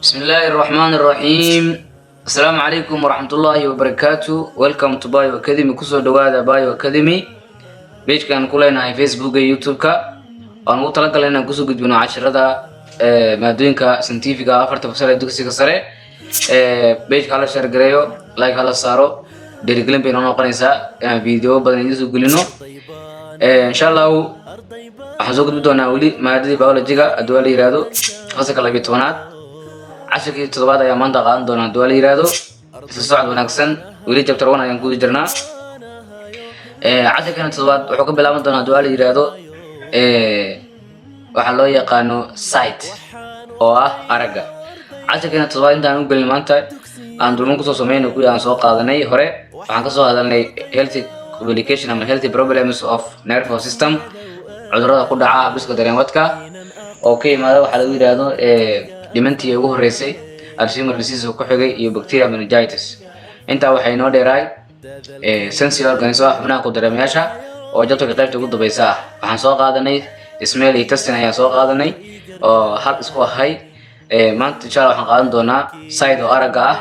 بسم الله الرحمن الرحيم. السلام عليكم ورحمة الله وبركاته. Welcome to Bio Academy. Kusoo dhawaada Bio Academy, page-kan ku leenahay Facebook iyo YouTube-ka waan ugu talagalay inaan kusoo gudbino casharada maadooyinka scientific-ga, afarta fasal ee dugsiga sare. Page-ka hala share gareeyo, like hala saaro, dhiirigelin bay noo noqonaysaa inaan video badan idiin soo gelino. Insha Allahu waxaan soo gudbi doonaa weli maadadii biology-ga, haddii waa la yiraahdo, fasalka 12aad. Cashirkii toddobaad ayaa maanta qaadan doonaa, haddii waa la yiraahdo. Isla socod wanaagsan. Weli chapter 1 ayaan guda jirnaa. Cashirkana toddobaad wuxuu ka bilaaban doonaa, haddii waa la yiraahdo, waxaa loo yaqaano sight oo ah aragga. Cashirkana toddobaad intaan u gelin, maanta aan dulman kusoo sameyno kuwii aan soo qaadanay hore. Waxaan kasoo hadalnay healthy communication ama healthy problems of nervous system, cudurrada ku dhaca habdhiska dareenwadka oo ka yimaada waxaa lagu yidhaahdo dementia ugu horeysay, Alzheimer disease oo ku xigay iyo bacteria meningitis. Intaa waxay noo dheeraay sensory organs oo ah xubnaha ku dareemayaasha oo chapter-ka qaybta ugu dambeysa ah. Waxaan soo qaadanay smell iyo tasting ayaan soo qaadanay oo hal isku ahay. Maanta insha Allah waxaan qaadan doonaa sight oo aragga ah,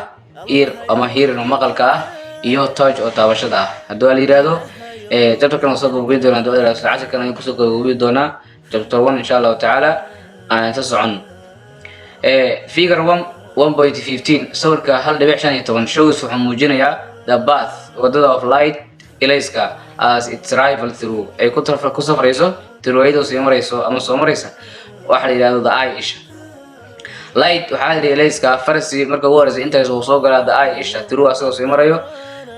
ear ama hearing oo maqalka ah, iyo touch oo taabashada ah, haddii waa la yiraahdo. Chapter-kan waan soo gabagabeyn doonaa, haddii waa la yiraahdo. Cashirkan ayaan kusoo gabagabeyn doonaa chapter 1, insha Allahu tacaala. Aan inta socono. Figure 1.15, sawirka 1.15, shows, wuxuu muujinayaa, the path, wadada, of light, ilayska, as it travel through, ay ku safrayso, through, iyadoo sii marayso ama soo maraysa waxa la yidhahdo the eye, isha. Light, waxaa la yidhi, ilayska, first, marka ugu horeysa, enters, uu soo galaa, the eye, isha, through, asagoo sii marayo,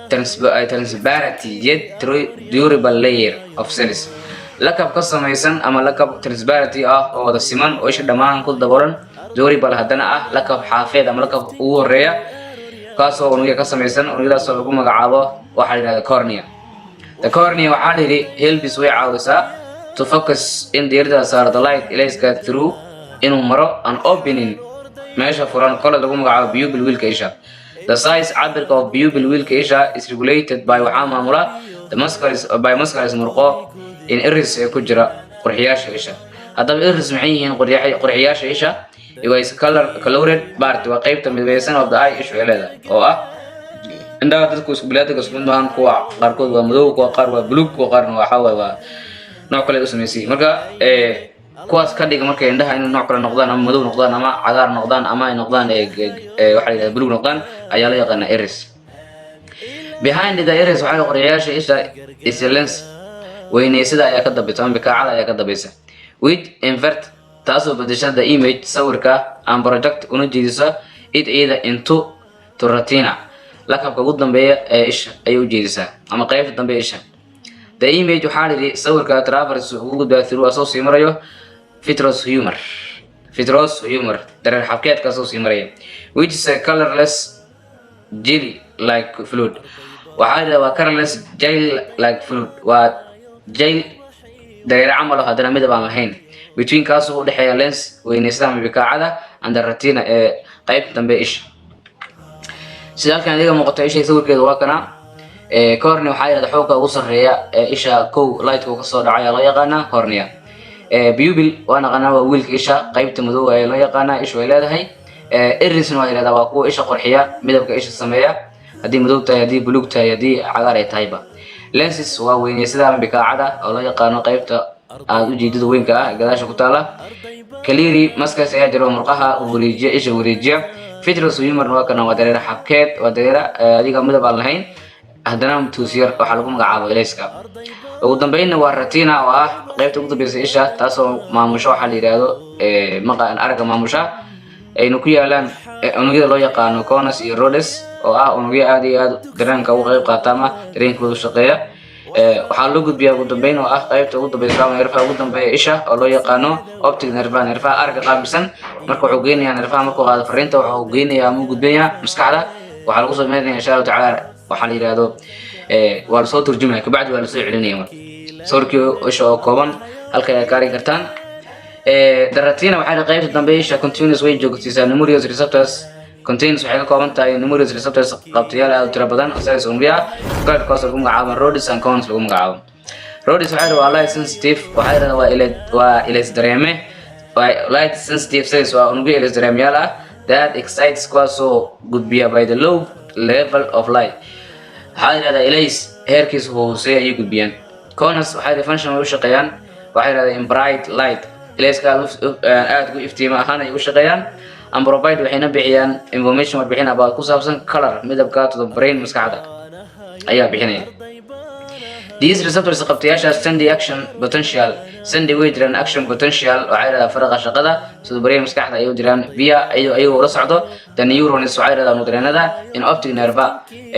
transparent yet durable layer of cells, lakab ka samaysan ama lakab transparency ah oo wada siman oo isha dhammaan ku daboolan, durable haddana ah, lakab xaafeed ama lakab ugu horeeya, kaasoo unugya ka samaysan, unugyadaasoo lagu magacaabo waxaa la yidhahda cornea. The cornea, waxaa la yidhi, helps, way caawisaa, to focus, in diiradda la saaro, the light, ilayska, through, inuu maro, an opening, meesha furan, kole lagu magacaabo pupil, wiilka isha. The size, cabirka, of pupil, wiilka isha, is regulated by, waxaa maamula, the muscles, by muscles, murqo, in iris, ee ku jira qurxiyaasha isha. Haddaba iris maxay yihiin? Qurxiyaasha isha waa color colored part, waa qaybta midbaysan, of the eye, ishu ay leedahay oo ah. Indhaha dadku isku biniaadamka isku mid maahan. Kuwa qaarkood waa madow, kuwa qaar waa buluug, kuwa qaarna waxaa waaye waa nooc kale u samaysay. Marka kuwaas ka dhiga markay indhaha inay nooc kale noqdaan, ama madow noqdaan ama cagaar noqdaan ama ay noqdaan waxaa la yidhahda buluug noqdaan, ayaa loo yaqaanaa iris. Behind the iris, waxaa qoryayaasha isha, is a lens, weyneysada ayaa ka dambaysa ama bikaacada ayaa ka dambaysa, which invert, taasoo bedesha, the image, sawirka, and project, una jeedisa, it, iyada, into to retina, lakabka ugu dambeeya ee isha ayay u jeedisaa ama qaybta dambe ee isha. The image, waxaa la yidhi, sawirka, travels, ugu gudbaa, through, asoo sii marayo, vitreous humor, vitreous humor, dareer xabkeedka asoo sii maraya, which is a colorless jelly like fluid. Waxaa la yidhahdaa waa colorless jelly like fluid, waa jelly, dareere camal oo haddana midab aan lahayn, between, kaasoo u dhexeeya, lens, weyneysada ama bikaacada, and the retina, ee qaybta dambe ee isha. Sida halkan idiga muuqato, isha sawirkeedu waa kana. Cornea waxaa yidhahda xoogga ugu sarreeya ee isha kow lightka uu kasoo dhacay ayaa loo yaqaanaa cornea. Pupil waa naqaanaa, waa wiilka isha, qaybta madow ayaa loo yaqaanaa ishu ay leedahay. Irisna waa yidhahdaa waa kuwa isha qurxiya, midabka isha sameeya, haddii madow tahay, haddii buluug tahay, haddii cagaar ay tahayba. Lenses waa weyneysada ama bikaacada oo loo yaqaano qaybta aada ujeedada weynka ah ee gadaasha ku taala. Ciliary muscles ayaa jira oo murqaha wareejiya, isha wareejiya. Vitreous humor waa kana, waa dareere xabkeed, waa dareere adiga midab aan lahayn, haddana tuusyar, waxaa lagu magacaabo ilayska. Ugu dambeynna waa retina oo ah qaybta ugu dambeysa isha, taasoo maamusho waxaa la yidhaahdo maqa aragga maamusha, ayna ku yaalaan unugyada loo yaqaano cones iyo rods oo ah unugyo aad iyo aad dareenka uga qayb qaata ama dareenkooda shaqeeya. Waxaa loo gudbiyaa ugu dambeyn oo ah qaybta ugu dambeysa ama nerfaha ugu dambeeya isha oo loo yaqaano optic nerve-ha, nerfaha aragga qaabilsan. Marka wuxuu geynayaa nerfaha, markuu qaado fariinta, wuxuu geynayaa ama u gudbinayaa maskaxda. Waxaa lagu sameynaya, insha Allahu tacaala, waxaa la yidhaahdo waa lasoo turjumaya, kabacdi waa lasoo celinaya. Marka sawirkii isha oo kooban halka ayaad ka arki kartaan. The retina, waxay la qaybta dambe isha, continuous, way joogtaysaa, numerous receptors, contains, waxay ka kooban tahay, numerous receptors, qabtayaal aad u tiro badan, cells, unugyo ah, qaybkaas lagu magacaabo rods and cones lagu magacaabo. Rods waxay waa light sensitive, waxay waa ilays dareeme, waa light sensitive cells, waa unugyo ilays dareemayaal ah. That excites, kuwaasoo gudbiya, by the low level of light, waxaa yidhahdaa elays heerkiisa hooseeya ayay gudbiyaan. Cones waxaa yidhahdaa function way u shaqeeyaan, waxaa yidhahdaa in bright light, elayska aad u iftiima ahaan ay u shaqeeyaan, and provide, waxayna bixiyaan, information, warbixin, about, ku saabsan, color, midabka, to the brain, maskaxda ayaa bixinaya. These receptors, qabtayaasha, send the action potential, send way diraan, action potential waxaa yidhahdaa faraqa shaqada, to the brain, maskaxda ayay u diraan, via, ayagoo la socdo, the neurons, waxaa yidhahdaa nudareenada, in optic nerve,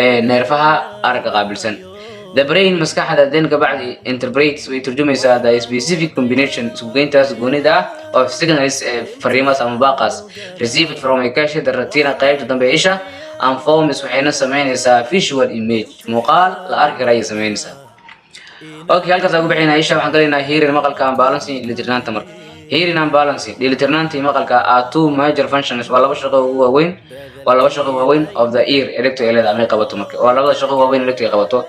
ee neerfaha aragga qaabilsan. The brain, maskaxda, then, kabacdi, interprets, way turjumaysaa, the specific combination, iskugeyntaas goonida ah, of signals, ee fariimaas ama baaqaas, received from, ay ka heshay, the retina, qaybta dambe ee isha, and forms, waxayna sameynaysaa, visual image, muuqaal la arki kara ayay sameynaysaa. Okay, halkaas aan ku bixinaa isha. Waxaan galaynaa hearing, maqalka, and balancing, dheelitirnaanta. Marka hearing and balancing, dheelitirnaanta iyo maqalka, are two major functions, waa laba shaqo ugu waaweyn, waa laba shaqo waaweyn, of the ear, ee dhegta ay leedahay ama ay qabato. Marka waa labada shaqo waaweyn ee dhegta ay qabato.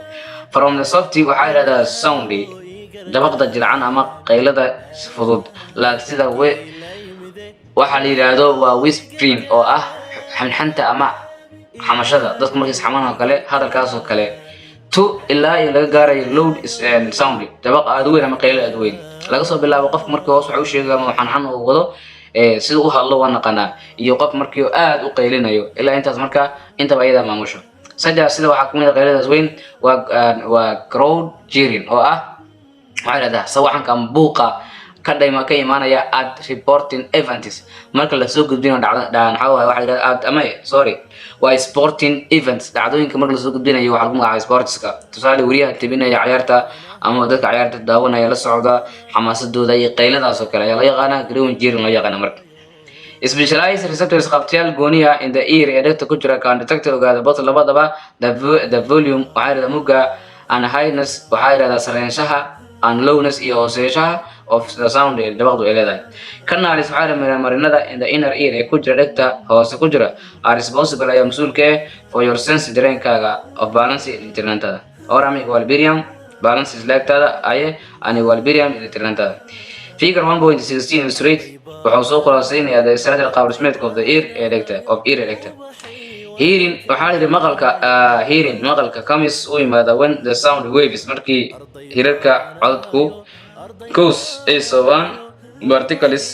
From the soft, waxaa yidhahdaa, sound, jabaqda jilcan ama qaylada fudud, like, sida we waxaa la yidhaahdo waa whispering, oo ah xanxanta ama xamashada dadku markay isxamaan oo kale, hadalkaas oo kale, to, ilaa iyo laga gaarayo, loud sound, jabaq aad u weyn ama qaylo aad u weyn. Laga soo bilaabo qofka markii hoos wax u sheegayo ama xanxan uu wado, sida u hadlo waa naqanaa, iyo qof markii aad u qaylinayo, ilaa intaas. Marka intaba ayadaa maamusho. Saddex, sida waxaa kamid ah qayladaas weyn waa crowd cheering, oo ah waxaa yidhahdaa sawaxanka ama buuqa ka dhayma ka imaanaya at reporting events, marka lasoo gudbinayo dhacda maxaa waaye, waxaa yidhahdaa at ama, sorry, waa sporting events, dhacdooyinka marka lasoo gudbinayo waxaa lagu magacaabay sportska. Tusaale, weriyaha tebinaya ciyaarta ama dadka ciyaarta daawanaya la socda, xamaasadooda iyo qayladaas oo kale ayaa loo yaqaanaa crowd cheering loo yaqaana. Marka specialized receptors, qabtayaal gooniya, in the ear, ee dhegta ku jira, can detect, ogaada, both, labadaba, the volume, waxaa yidhahdaa mugga, and highness, waxaa yidhahdaa sareynshaha, and lowness, iyo hooseyshaha, of the sound, ee jabaqdu ay leedahay. Canals, waxaa yidhahdaa marinada, in the inner ear, ee ku jira dhegta hoose ku jira, are responsible, ayaa mas-uulka ah, for your sense, dareenkaaga, of balance, dheelitirnaantaada, or ama equilibrium, balance, isleegtaada aye, and equilibrium, dheelitirnaantaada. Figure 1.16 illustrate, wuxuu soo khulaasaynayaa, the structure, qaab dhismeedka, of the ear, ee dhegta, of ear, ee dhegta. Hearing, waxaa la yidhi maqalka, hearing, maqalka, comes, u yimaada, when the sound waves, markii hirarka codadku, cause, ay sababaan, particles,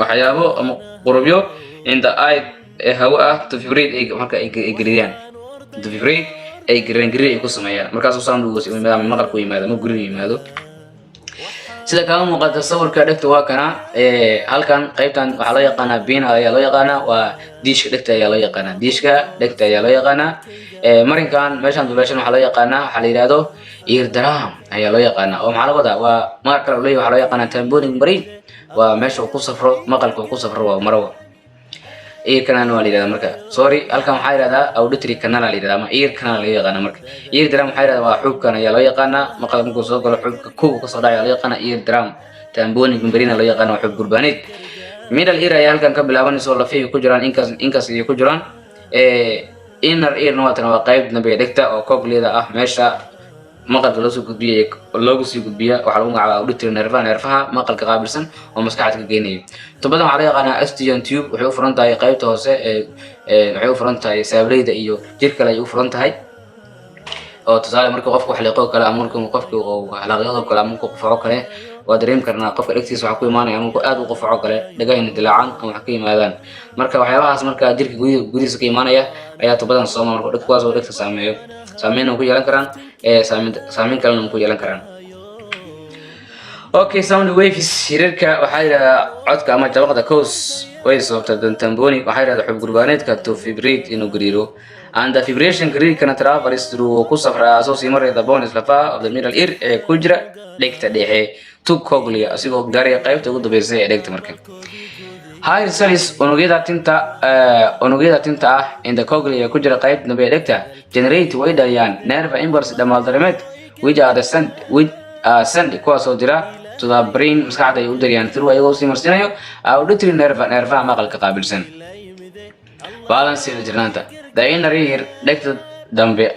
waxyaabo ama qurubyo, in the air, ee hawo ah, to vibrate, ay marka ay geliyaan, to vibrate, ay garan gariir ay ku sameeyaan. Markaasuu sound uu yimaado ama maqalku yimaado ama gurigu yimaado. Sida kaaga muuqata sawirka, dhegta waa kana. Halkan qaybtan waxaa loo yaqaanaa pinna ayaa loo yaqaanaa, waa diishka dhegta ayaa loo yaqaanaa, diishka dhegta ayaa loo yaqaanaa. Marinkan meeshan duleeshan waxaa loo yaqaanaa, waxaa la yidhahdo eardrum ayaa loo yaqaanaa, oo maxaa laga wadaa, waa magac kale uu leeyahay, waxaa loo yaqaanaa tympanic membrane. Waa meesha uu ku safro maqalka, uu ku safro, waa marawa. Ear canal waa la yidhahdaa. Marka, sorry, halkan waxaa yidhahdaa auditory canal la yidhahdaa ama ear canal loo yaqaanaa. Marka ear drum waxaa yidhahdaa waa xuubkan ayaa loo yaqaanaa. Maqalka markuu soo galo, xuubka kow kasoo dhacaya loo yaqaanaa ear drum. Tympanic membrane loo yaqaana, waa xuub gurbaaneed. Middle ear ayaa halkan ka bilaabanaysa oo lafihii ku jiraan, incus, incus ayay ku jiraan. Inner earna waa tan, waa qayb dambe ee dhegta oo cochlea ah, meesha maqalka loo soo gudbiya, loogu sii gudbiya. Waxaa lagu magacaabaa auditory nerve, neerfaha maqalka qaabilsan oo maskaxda ka geynayo. Tubadan waxaa loo yaqaanaa eustachian tube. Waxay u furan tahay qaybta hoose ee waxay u furan tahay saableyda iyo jir kale ay u furan tahay, oo tusaale marka qofku wax liqo kale ama marka qofku uu halaaqyado kale ama markuu qufaco kale, waa dareemi karnaa qofka dhegtiisa waxaa ku imaanaya, ama markuu aad u qufaco kale, dhagahina dilaacaan ama wax ka yimaadaan. Marka waxyaabahaas marka jirka gudihiisa ka imaanaya ayaa tubadan sooma. Marka kuwaas oo dhegta saameeyo, saameyn ku yeelan karaan, saameyn kalena ku yeelan karaan. Okay, sound waves, hirarka waxaa yidhahdaa codka ama jabaqda, cause, way sababtaa, tympanic, waxaa yidhahdaa xub gurbaaneedka, to vibrate, inuu gariiro, and the vibration, gariirkana, travels through, ku safraa, asoo sii maraya, the bones, lafaha, of the middle ear, ee ku jira dhegta dhexe, to cochlea, asigoo gaaraya qaybta ugu dambeysa ee dhegta. Marka hair cells, unugyada tinta ah, in the cochlea, ku jira qaybta dambe ee dhegta, generate, way dhaliyaan, nerve impulse, dhamaal dareemeed, which are the send, which are send, kuwaasoo dira, to the brain, maskaxda ay u diriyaan, through, ayagoo sii marsinayo, auditory nerve, neerfaha maqalka qaabilsan. Balance, jirnaanta. The inner ear, dhegta dambe,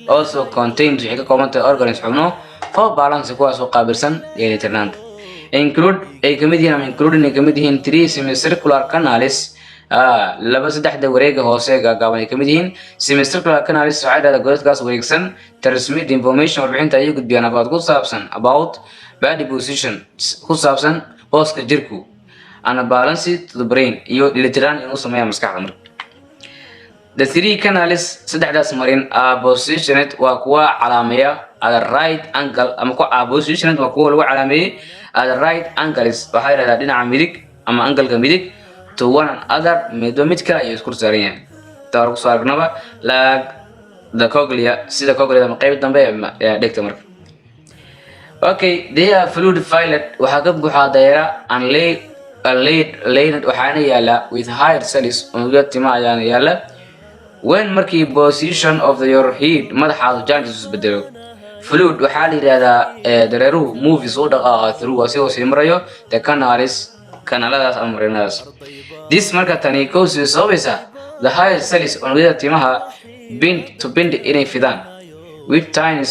also contains, waxay ka kooban tahay, organs, xubno, for balance, kuwaasoo qaabilsan dheelitirnaanta, include, ay kamid yihiin ama including, ay kamid yihiin, three semicircular canals, Laba saddexda wareega hoose ee gaagaaban ay kamid yihiin semicircular canals. Waxay dhahdaa godadkaas wareegsan transmit information, warbixinta ayay gudbiyaan, about, ku saabsan, about body position, ku saabsan booska jirku, and balance to the brain, iyo dheelitiraan inuu sameeya maskaxda. Marka the three canals, saddexdaas marin, are positioned, waa kuwa calaameeya, at the right angle, ama ku are positioned, waa kuwa lagu calaameeyey, at the right angles, waxaa yidhahdaa dhinaca midig ama angle-ka midig, to one another, midba mid kale ayuu isku saaran yahay. Taa hore kusoo aragnaba, like the cochlea, sida cochlea ama qeyb dambe ee dhegta. Marka okay, they are fluid filled, waxaa ka buuxaa dareere, and lay laid laid, waxaana yaala, with hair cells, unugyo tima ayaana yaala. When, markii, position of your head, madaxaadu, changes, isbedelo, fluid, waxaa la yidhahdaa dareeruhu, moves, u dhaqaaqa, through, asigoo sii marayo, the canals, kanaaladaas ama marinadaas. This, marka tani, causes, sababaysa, the hair cells, unugyada timaha, bend, to bend, inay fidaan, which time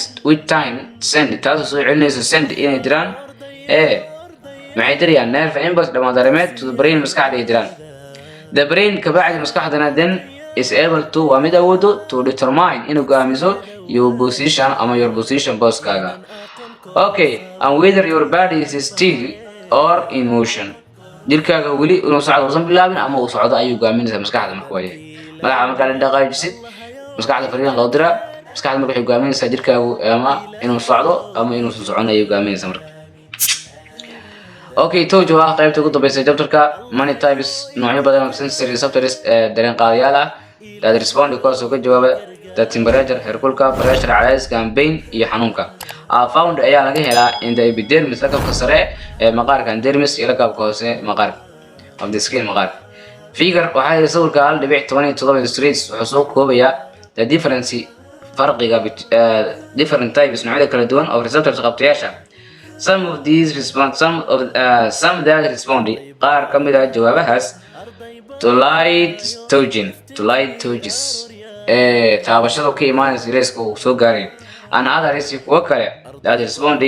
send, taasoo soo celinayso, send, inay diraan maxay dirayaan? Nerve impulse, dhammaan dareemeed, to the brain, maskaxda ay diraan. The brain, kabacdi maskaxdana, then is able to, waa mid awoodo, to determine, inuu go'aamiso, your position ama your position, booskaaga, okay, and whether your body is still or in motion, jirkaaga weli inuu socdo uusan bilaabin ama uu socdo ayuu go'aaminaysaa maskaxda. Marka waaye madaxa markaa la dhaqaajisid, maskaxda fariin loo diraa. Maskaxda marka waxay go'aaminaysaa jirkaagu ama inuu socdo ama inuusan socon ayay go'aaminaysaa. Marka okay, touch oo ah qaybta ugu dambaysa chapterka. Many types, noocyo badan, of sensory receptors, ee dareen qaadayaal ah, that respond, kuwaas oo ka jawaaba, the temperature, heerkulka, pressure, cadaadiska, and pain, iyo xanuunka, are found, ayaa laga helaa, in the epidermis, lakabka sare ee maqaarka, and dermis, iyo lakabka hoose maqaarka, of the skin, maqaarka. Figure, waxaa yidhi sawirka 1.17, illustrates, wuxuu soo koobayaa, the difference, farqiga, different types, noocyada kala duwan, of receptors, qabtayaasha. Some of these respond, some that respond, qaar ka mid ah jawaabahaas, to light touching, to light touches, taabashada ka imaanaysa rayska uu soo gaarayo, and others, iyo kuwo kale, that respond,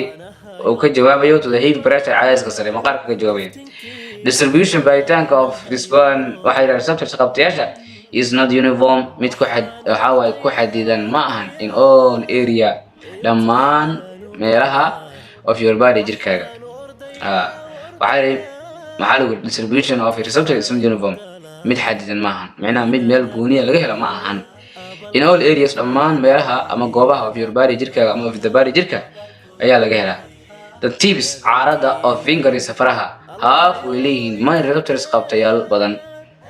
uu ka jawaabayo, to the heavy pressure, cadaadiska sare maqaarka ka jawaabayo. Distribution, baaritaanka, of respond, waxay yidhahdaan, receptors, qabtayaasha, is not uniform, mid ku xad waxaa waaye ku xadidan ma ahan, in all area, dhammaan meelaha, of your body, jirkaaga. Waxaa yidhi, maxaa lagu yidhi? Distribution of receptor is not uniform, mid xadidan ma ahan, micnaha mid meel gooniya laga helo ma ahan, in all areas, dhammaan meelaha ama goobaha, of your body, jirkaaga, ama of the body, jirka ayaa laga helaa. The tips, caarada, of fingers, faraha, have, way leeyihiin, many receptors, qabtayaal badan,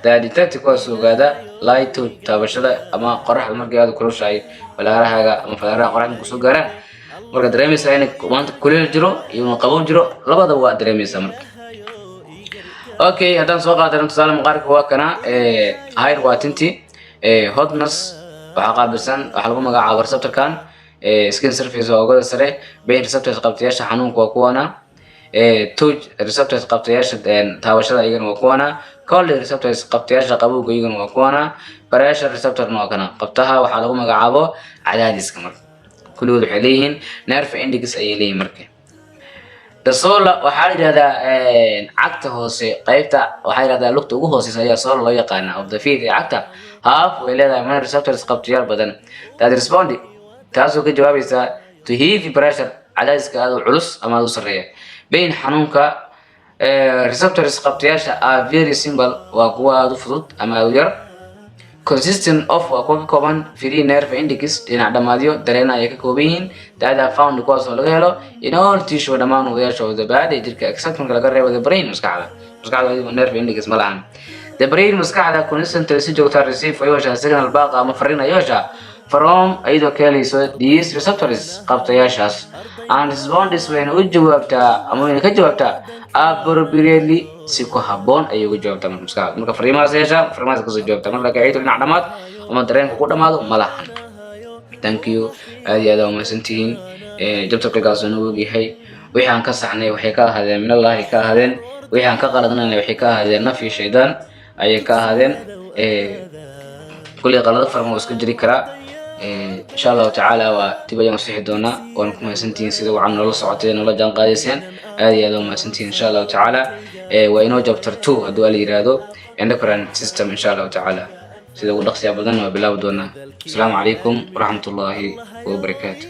that detect, kuwaas ogaada, light touch, taabashada ama qoraxda markay aad kulushahay, falaarahaaga ama falaaraha qoraxda markay soo gaaraan, marka dareemaysaa in maanta kuleel jiro iyo inuu qabow jiro, labadaba waa dareemaysaa. Marka okay, haddaan soo qaadano tusaale, maqaarka waa kana. Hair waa tinti. Hotness waxaa qaabilsan, waxaa lagu magacaaba receptorkan skin surface, waa oogada sare. Pain receptors, qabtayaasha xanuunka, waa kuwana. Touch receptors, qabtayaasha taabashada, iyagana waa kuwana. Cold receptors, qabtayaasha qabowga, iyagana waa kuwana. Pressure receptorna waa kana, qabtaha waxaa lagu magacaabo cadaadiska. Marka kulligood waxay leeyihiin nerve endings ayay leeyihiin. Marka the sole, waxaa la yidhahdaa cagta hoose, qaybta waxaa yidhahdaa lugta ugu hooseysa ayaa sole loo yaqaana, of the feet, ee cagta, have, way leedahay, many receptors, qabtayaal badan, that respond, taasoo ka jawaabaysa, to heavy pressure, cadaadiska aad u culus ama aad u sarreeya, pain, xanuunka. Receptors, qabtayaasha, are very simple, waa kuwa aad u fudud ama aad u yar, consisting of, waa kuwa ka kooban, free nerve endings, dhinac dhamaadyo dareena ayay ka kooban yihiin, that are found, kuwaas oo laga helo, in all tissue, dhammaan wadayaasha, of the body, jirka, except, marka laga reebo, the brain, maskaxda. Maskaxda adigu nerve endings ma lahan. The brain, maskaxda, constantly, si joogta, receive, ay heshaa, signal, baaqa ama fariin ay heshaa, from, iyadoo ka helayso, these receptors, qabtayaashaas, and responds, wayna u jawaabtaa ama wayna ka jawaabtaa, appropriately, si ku habboon ayay uga jawaabtaa. Marka maskaxda marka fariimahaas heshaa, fariimahaas kasoo jawaabtaa. Marka laakiin dhinac dhamaad ama dareenka ku dhamaado ma lahan. Thank you, aad iyo aad aa umahadsantihiin. Chapterkaas noo ogyahay. Wixii aan ka saxnay waxay ka ahaadeen minallahi ka ahaadeen, wixii aan ka qaladnayna waxay ka ahaadeen naf iyo shaydaan ayay ka ahaadeen. Kulley qalado farma waa iska jiri karaa. Insha Allahu tacaala waa dib ayaan usixi doonaa. Waana ku mahadsantihiin sida wacan noola socotay, noola jaan qaadayseen. Aad iyo aad waa mahadsantihiin. Insha Allahu tacaala waa inoo chapter 2 hadduu Ala yiraahdo, endocrine system. Insha Allahu tacaala sida ugu dhaqsiya badan waa bilaabi doonaa. Asalaamu calaykum waraxmatullaahi wabarakaatu.